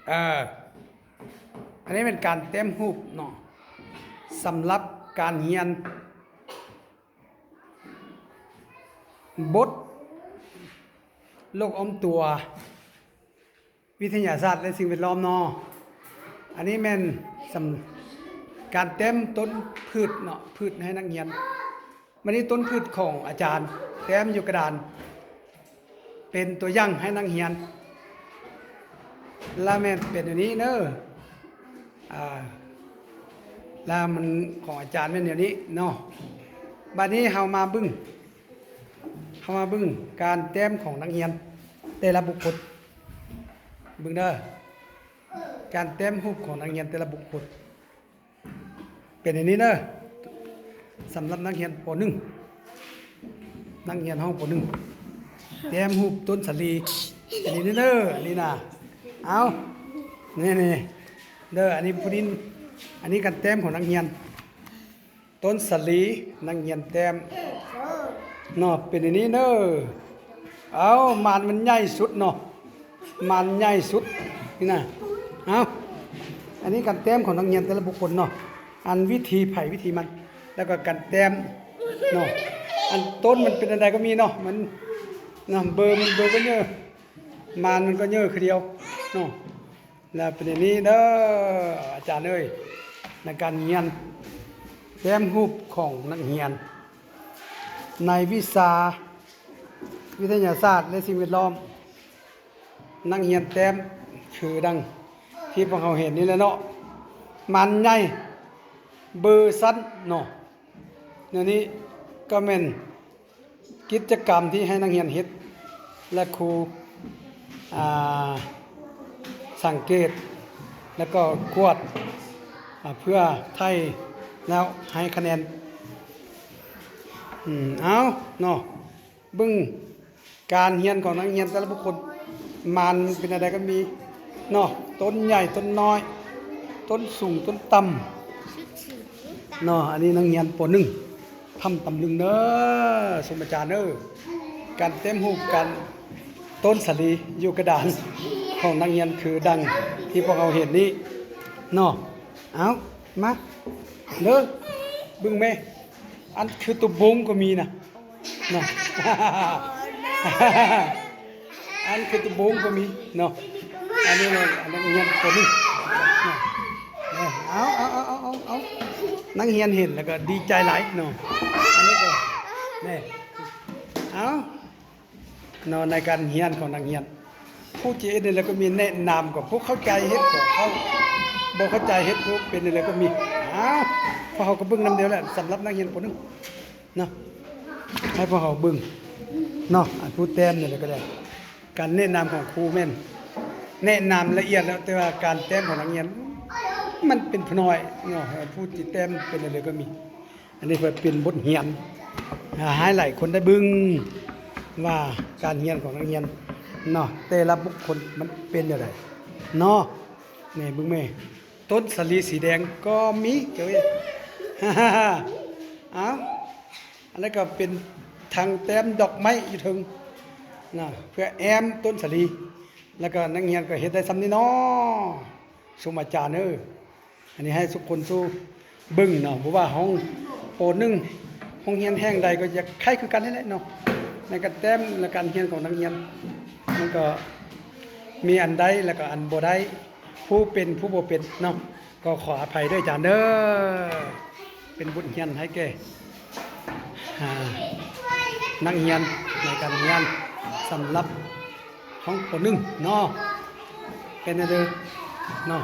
ເອີ ອັນນີ້ເປັນການແຕ້ມຮູບເນາະ ສຳລັບການຮຽນບົດໂລກອ້ອມຕົວ ວິທະຍາສາດ ແລະ ສິ່ງແວດລ້ອມເນາະ. ອັນນີ້ແມ່ນສຳ ການແຕ້ມຕົ້ນພືດເນາະ ພືດໃຫ້ນັກຮຽນ. ບັດນີ້ຕົ້ນພືດຂອງອາຈານແຕ້ມຢູ່ກະດານ ເປັນຕົວຢ່າງໃຫ້ນັກຮຽນ ລະແມ່ນເປັນແນວນີ້ເດີ. ອ່າ ລະມັນຂອງອາຈານແມ່ນແນວນີ້ເນາະ. ບັດນີ້ເຮົາມາເບິ່ງ ເຮົາມາເບິ່ງການແຕ້ມຂອງນັກຮຽນແຕ່ລະບຸກຄົນ. ເບິ່ງເດີ ການແຕ້ມຮູບຂອງນັກຮຽນແຕ່ລະບຸກຄົນ ເປັນອັນນີ້ເດີ. ສຳລັບນັກຮຽນ ປໍໜຶ່ງ ນັກຮຽນຫ້ອງ ປໍໜຶ່ງ ແຕ້ມຮູບຕົ້ນສາລີ ອັນນີ້ເດີ ອັນນີ້ນະ. ເອົາ ນີ້ໆ ເດີ ອັນນີ້ຜູ້ນີ້ ອັນນີ້ການແຕ້ມຂອງນັກຮຽນ ຕົ້ນສາລີ ນັກຮຽນແຕ້ມເນາະ ເປັນອັນນີ້ເດີ. ເອົາ ໝານມັນໃຫຍ່ສຸດເນາະ ໝານໃຫຍ່ສຸດນີ້ນະ. ເອົາ ອັນນີ້ການແຕ້ມຂອງນັກຮຽນແຕ່ລະບຸກຄົນເນາະ ອັນວິທີໃຜວິທີມັນ ແລ້ວກໍການແຕ້ມເນາະ. ອັນຕົ້ນມັນເປັນອັນໃດກໍມີເນາະ ມັນນະ ເບີມັນ ເບີກໍເຍີ ໝານມັນກໍເຍີຄືດຽວເນາະ. ແລ້ວເປັນອັນນີ້ເດີ ອາຈານເອີຍ ໃນການຮຽນ ແຕ້ມຮູບຂອງນັກຮຽນ ໃນວິຊາວິທະຍາສາດ ແລະ ສິ່ງແວດລ້ອມ ນັກຮຽນແຕ້ມຄືດັ່ງທີ່ພວກເຮົາເຫັນນີ້ແຫຼະເນາະ ໝານໃຫຍ່ ເບີສັ້ນເນາະ. ແນວນີ້ກໍແມ່ນ ກິດຈະກຳທີ່ໃຫ້ນັກຮຽນເຮັດ ແລະ ຄູ ອ່າ ສັງເກດ ແລ້ວກໍກວດ ອ່າ ເພື່ອໄຖ່ແລ້ວໃຫ້ຄະແນນ. ອືມ ເອົາເນາະ ເບິ່ງການຮຽນຂອງນັກຮຽນແຕ່ລະບຸກຄົນ ໝານເປັນແນວໃດກໍມີເນາະ ຕົ້ນໃຫຍ່ ຕົ້ນນ້ອຍ ຕົ້ນສູງ ຕົ້ນຕ່ຳ ເນາະ. ອັນນີ້ນັກຮຽນ ປໍໜຶ່ງ ຖ້ຳຕຳລຶງເດີ ຊົມອາຈານເດີ. ການແຕ້ມຮູບ ການ ຕົ້ນສາລີຢູ່ກະດານຂອງນັກຮຽນຄືດັ່ງທີ່ພວກເຮົາເຫັນນີ້ເນາະ. ເອົາ ມາເດີ ເບິ່ງແມ້ ອັນຄືຕົວບົງກໍມີນະ ເນາະ ອັນຄືຕົວບົງກໍມີເນາະ. ອັນນີ້ເນາະ ອັນນັ້ນຮຽນຕົວນີ້ເນາະ. ເອົາ ເອົາ ເອົາ ເອົາ ເອົາ ນັກຮຽນເຫັນແລ້ວກໍດີໃຈຫຼາຍເນາະ. ອັນນີ້ກໍ ນີ້ ເອົາ ເນາະ ໃນການຮຽນຂອງນັກຮຽນ ຜູ້ທີ່ເຮັດແນວໃດກໍມີ ແນະນຳ ກໍຜູ້ເຂົ້າໃຈເຮັດ ກໍເຂົ້າ ບໍ່ເຂົ້າໃຈເຮັດ ຜູ້ເປັນແນວໃດກໍມີ. ອ້າວ ພວກເຮົາກໍເບິ່ງນຳດຽວແຫຼະ ສຳລັບນັກຮຽນຜູ້ໜຶ່ງເນາະ ໃຫ້ພວກເຮົາເບິ່ງເນາະ. ອັນຜູ້ແຕ້ມແນວໃດກໍໄດ້ ການແນະນຳຂອງຄູແມ່ນແນະນຳລະອຽດແລ້ວ ແຕ່ວ່າການແຕ້ມຂອງນັກຮຽນ ມັນເປັນຜູ້ນ້ອຍເນາະ ຜູ້ທີ່ແຕ້ມເປັນແນວໃດກໍມີ. ອັນນີ້ເພື່ອເປັນບົດຮຽນ ອາ ໃຫ້ຫຼາຍຄົນໄດ້ເບິ່ງວ່າການຮຽນຂອງນັກຮຽນເນາະ ແຕ່ລະບຸກຄົນມັນເປັນແນວໃດເນາະ. ນີ້ເບິ່ງແມ້ ຕົ້ນສາລີສີແດງກໍມີ ເຈົ້າເອີຍ. ເອົາ ອັນນັ້ນກໍເປັນຖັງແຕ້ມດອກໄມ້ຢູ່ເທິງນະ ເພື່ອແອ້ມຕົ້ນສາລີ ແລ້ວກໍນັກຮຽນກໍເຮັດໄດ້ສ່ຳນີ້ເນາະ ຊົມອາຈານເອີຍ. ອັນນີ້ໃຫ້ທຸກຄົນສູ່ເບິ່ງເນາະ ບໍ່ວ່າຫ້ອງ ປໍໜຶ່ງ ໂຮງຮຽນແຫ່ງໃດກໍຢາກໃຫ້ຄືກັນນີ້ແຫຼະເນາະ. ໃນການແຕ້ມ ແລະ ການຮຽນຂອງນັກຮຽນ ມັນກໍມີອັນໄດ້ ແລ້ວກໍອັນບໍ່ໄດ້ ຜູ້ເປັນຜູ້ບໍ່ເປັນເນາະ ກໍຂໍອະໄພເດີອາຈານເດີ. ເປັນບົດຮຽນໃຫ້ແກ່ ອາ ນັກຮຽນໃນການຮຽນ ສຳລັບຫ້ອງ ປໍໜຶ່ງ ເນາະ ເປັນແນວໃດເນາະ.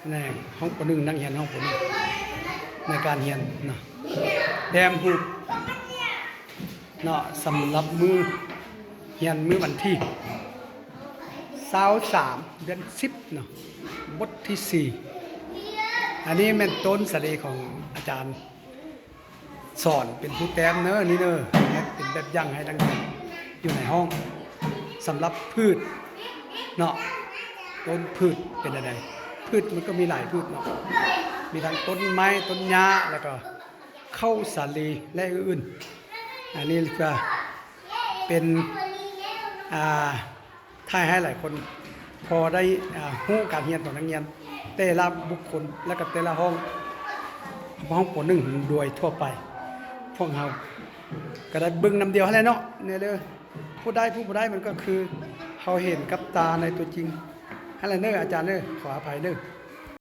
ແນວຫ້ອງ ປໍໜຶ່ງ ນັກຮຽນຫ້ອງ ປໍໜຶ່ງ ໃນການຮຽນເນາະ ແຕ້ມຮູບເນາະ ສຳລັບມື້ຮຽນ ມື້ວັນທີຊາວສາມ ເດືອນສິບເນາະ ບົດທີສີ່. ອັນນີ້ແມ່ນຕົ້ນສາລີຂອງອາຈານ ສອນເປັນຜູ້ແຕ້ມເນີ ນີ້ເນີ ເປັນແບບຢ່າງໃຫ້ນັກຮຽນຢູ່ໃນຫ້ອງ ສຳລັບພືດເນາະ ຕົ້ນພືດເປັນແນວໃດ. ພືດມັນກໍມີຫຼາຍພືດເນາະ ມີທັງຕົ້ນໄມ້ ຕົ້ນຫຍ້າ ແລ້ວກໍເຂົ້າສາລີ ແລະ ອື່ນໆ. ອັນນີ້ກໍເປັນ ອ່າ ຖ່າຍໃຫ້ຫຼາຍຄົນ ພໍໄດ້ ອ່າ ຮູ້ການຮຽນຂອງນັກຮຽນແຕ່ລະບຸກຄົນ ແລະກະແຕ່ລະຫ້ອງ ຫ້ອງ ປໍໜຶ່ງ ໂດຍທົ່ວໄປ. ພວກເຮົາກະໄດ້ເບິ່ງນຳດຽວຫັ້ນແຫຼະເນາະ ແນ່ເດີ ຜູ້ໄດ້ຜູ້ບໍ່ໄດ້ ມັນກະຄືເຮົາເຫັນກັບຕາໃນຕົວຈິງຫັ້ນແຫຼະເນີ ອາຈານເນີ ຂໍອະໄພເນີ.